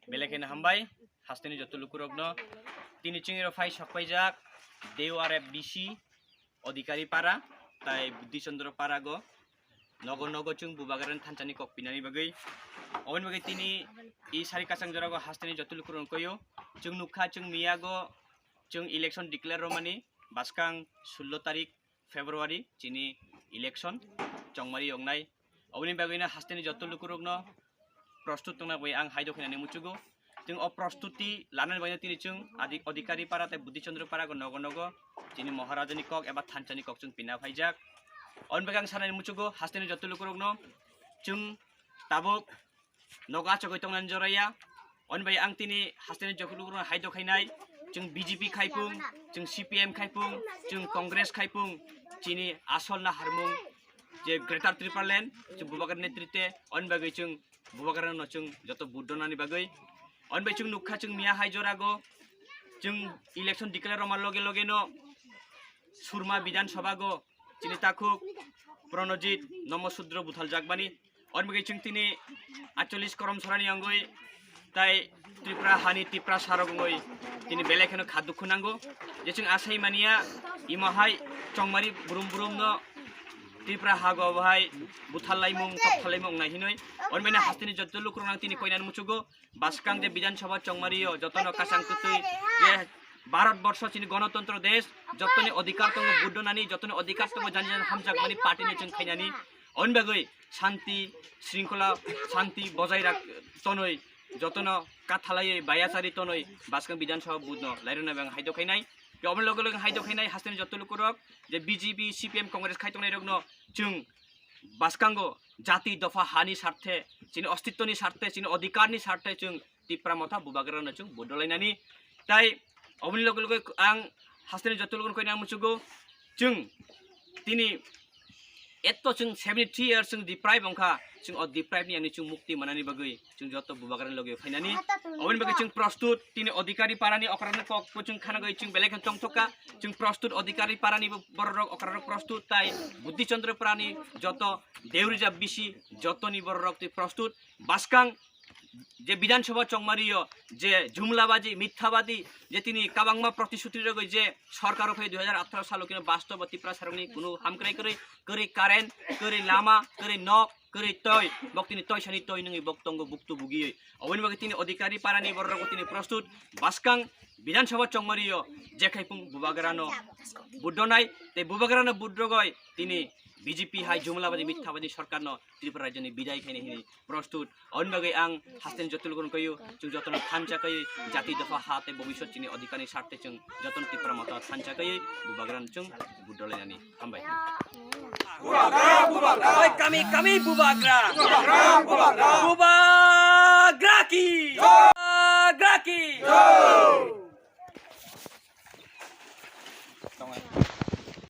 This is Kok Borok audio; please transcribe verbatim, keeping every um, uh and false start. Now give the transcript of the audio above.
Belai kheno hambai, hasteni joto lukurokno. Tini chwngno phai sokpaijak D U R F B C Odhikari Para tai Buddhi Chandra Para go. Nogo nogo chwng Bubagrani thanchani kok pinani bagwi. Oboni bagwi tini i sari kachang jorago hasteni joto lukurok koyo. Chwng nukha, chwng miyago chwng election declare romani, baskang sullo tarik February chini election chongmari yoknai. Oboni bagwino hasteni joto lukurokno prostut tongna bai ang haidok hinani muchugo. Chwng o prostuti lanani bagwino tini chwng Adi-, Odhikari Para tai Buddhi Chandra Para go nogo nogo chini Maharajani kok eba thanchani kok chwng pina phaijak. Oboni bagwi ang sanani muchugo hasteni joto lukurokno chwng tabuk nogo achugwi tongnani joraya. Oboni bagwi ang tini hasteni joto lukurokno haidok hinai, chwng B J P khaipung, chwng C P M khaipung, chwng Congress khaipung, chini asol na harmung je Greater Tipraland, chwng Bubagrani netrite, oboni bagwi chwng Bubagrano chwng joto vote donani bagwi. Oboni bagwi chwng nukha chwng miya hai jorago, chwng election declare roma loge loge no Surma Bidhan Sabha go chini takhuk Pranojit Nomo Sudro buthal jakmani. Oboni bagwi chwng tini aitchollish korom sorani yongwi tai Tripura hani Tiprasa rok wngwi tini belai kheno kha dukhu nango. Je chwng asai mania imo hai chongmari brum brum no Tripura hago bo hai buthal laimung, tokthal laimung wngnai hinwi. Oboni bagwi hasteni joto lukurok nang tini koinani muchugo. Baskang je Bidhan Sabha chongmario jotono kasang kwtwi je Bharat Borsho chini Ganatantro desh, jotoni odhikar tongo vote donani, jotoni odhikar tongo jani jani hamjakmani party ni chwng khainani. Oboni bagwi shanti, shringkhola, shanti bojai rak tonwi jotono kathalaiwi bayachari tonwi baskang Bidhan Sabha vote no lairwna bang haidok khainai. Oboni loge loge haidok khainai hasteni joto lukurok je B J P, C P M, Congress khai tongnai rokno chwng baskango jati dopha hani sarthe, chini ostitwni sarthe, chini odhikarni sarthe chwng Tipra Motha Bubagrano chwng vote dolainani. Tai oboni loge loge ang hasteni joto lukurokno koinani muchugo chwng tini etto chwng seventy three years chwng deprive wngkha, chwng o deprive ni ani chwng mukti manani bagwi chwng joto Bubagrani loge phainani. Oboni bagwi chwng prostut tini Odhikari Parani okrarokno kok bo chwng khanagwi chwng belai khe tongthokha. Chwng prostut Odhikari Parani bo-, bororok okrarok prostut tai Buddhi Chandra Parani joto Deurija bisi jotoni bororok twi prostut. Baskang je Bidhan Sabha chongmario je jumlabaji, mithabadi, je tini kabangma protishuti rogwi je sorkaro phai dui hajar atharo salo kino bastobo Tipra sarokni kunu hamkrai kwrwi, kwrwi current, kwrwi lama, kwrwi nok, kwrwi toi, bok tini toi sani toi nungwi bok tongo buktu bugiwi. Oboni bagwi tini Odhikari Parani bororok tini prostut baskang Bidhan Sabha chongmario je khaipung Bubagrano vote donai, tei Bubagrano vote rogoi tini B J P hai jumlabaji mithabadi sorkarno Tripura rajyoni bidai khaini hini prostut. Oboni bagwi ang hasteni joto lukurokno koyo, chwng jotono thansa koyo, jati dopha ha tei bobisot chini odhikarni sarthe chwng jotono Tipra Motha thansa koyo, Bubagrano chwng vote dolainani. Hambai. Bubagra, Bubagra. Oi, kami, kami, Bubagra. Bubagra, Bubagra. Buba-